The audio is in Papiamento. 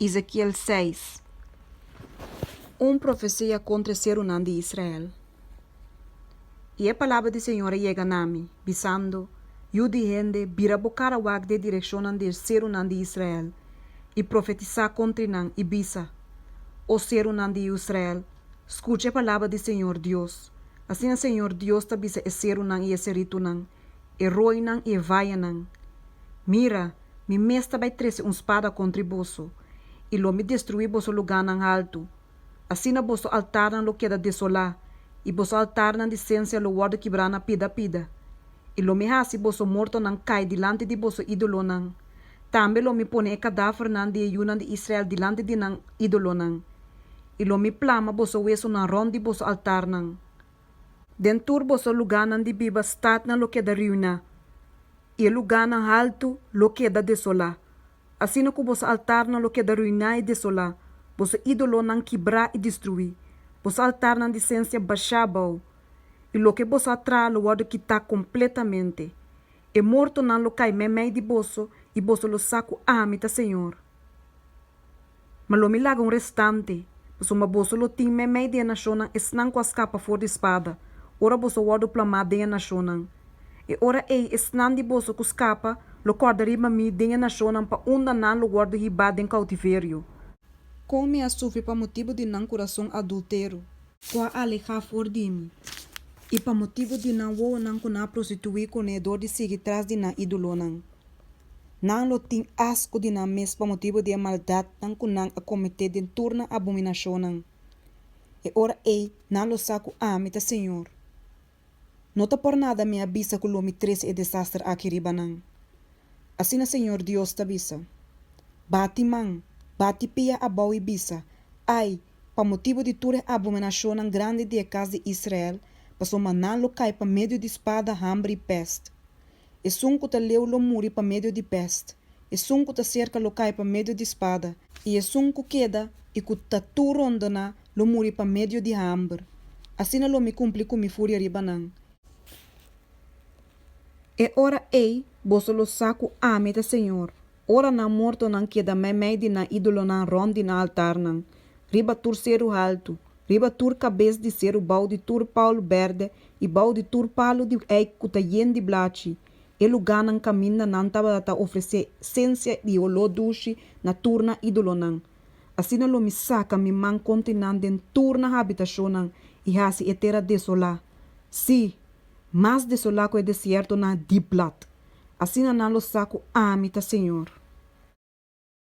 Ezekiel seis, Un profesia kontra e serunan di Israel. I e palabra di señor a yega na mi, bisando, Yu di hende, bira bo kara wak den e direkshonnan di e serunan di Israel, i profetisá kontra nan, i bisa, O serunan di Israel, skucha e palabra di señor Dios. Asina señor Dios ta bisa e serunan i e seritunan, e roinan i e vayenan, Mira, mi mes ta bai trese un spada kontri boso, i lo mi destruí boso lugánan haltu. Asina boso altarnan lo keda desolá, i boso altarnan di sensia lo wòrdu kibrá na pida pida. I lo mi hasi boso mortonan kai dilanti di boso ídolonan. Tambe lo mi pone e kadavernan di e yunan di Israel dilanti di nan ídolonan. I lo mi plama boso wesunan rònt di boso altarnan. Den tur boso lugánan di biba statnan lo keda ruiná, i e lugánan haltu lo keda desolá. Asina ku boso altarnan lo keda ruiná i desolá, boso ídolonan kibrá i destruí, boso altarnan di sensia bashá abou, i loke boso a traha lo wòrdu kitá kompletamente. E mortonan lo kai meimei di boso, i boso lo sa ku ami ta señor. Ma lo mi laga un restante, pasobra boso lo tin meimei di e nashonnan esnan ku a skapa for di spada, ora boso wòrdu plamá den e nashonnan. E ora ei esnan di boso ku skapa lo kòrda riba mi den e nashonnan pa unda nan lo wòrdu hibá den koutiverio. Kon mi a sufri pa motibu di nan kurason adultero. Ku a alehá for di mi. I pa motibu di nan wowonan ku nan a prostituí kuné dor di sigui tras di nan ídolonan. Nan lo tin asko di nan mes pa motibu di e maldatnan ku nan a kometé den tur nan abominashonnan. E ora ei nan lo sa ku ami ta señor. No ta por nada mi a bisa ku lo mi trese e desaster aki riba nan. Asina señor Dios ta bisa, Bati man, bati pia abou i bisa, Ai, pa motibu di tur e abominashonnan grandi di e kas di Israel, pasobra nan lo kai pa medio di spada, hamber i pèst. Esun ku ta leu lo muri pa medio di pèst, esun ku ta serka lo kai pa medio di spada, i esun ku keda i ku ta tur rondoná lo muri pa medio di hamber. Asina lo mi kumpli ku mi furia riba nan. E ora ei boso lo sa ku ami ta señor, ora nan mortonan keda meimei di nan ídolonan rònt di nan altarnan, riba tur seru haltu, Riba tur kabes di seru bou di tur palu bèrdè i bou di tur palu di eik ku ta yen di blachi, e lugánan kaminda nan tabata ta ofresé sensia di oló dushi na tur nan ídolonan. Asina lo mi saka mi man kontra nan den tur nan habitashonnan i hasi e tera desolá, sí, mas desolá ku e desiertonan di blat. Asina nan lo sa ku ami ta señor.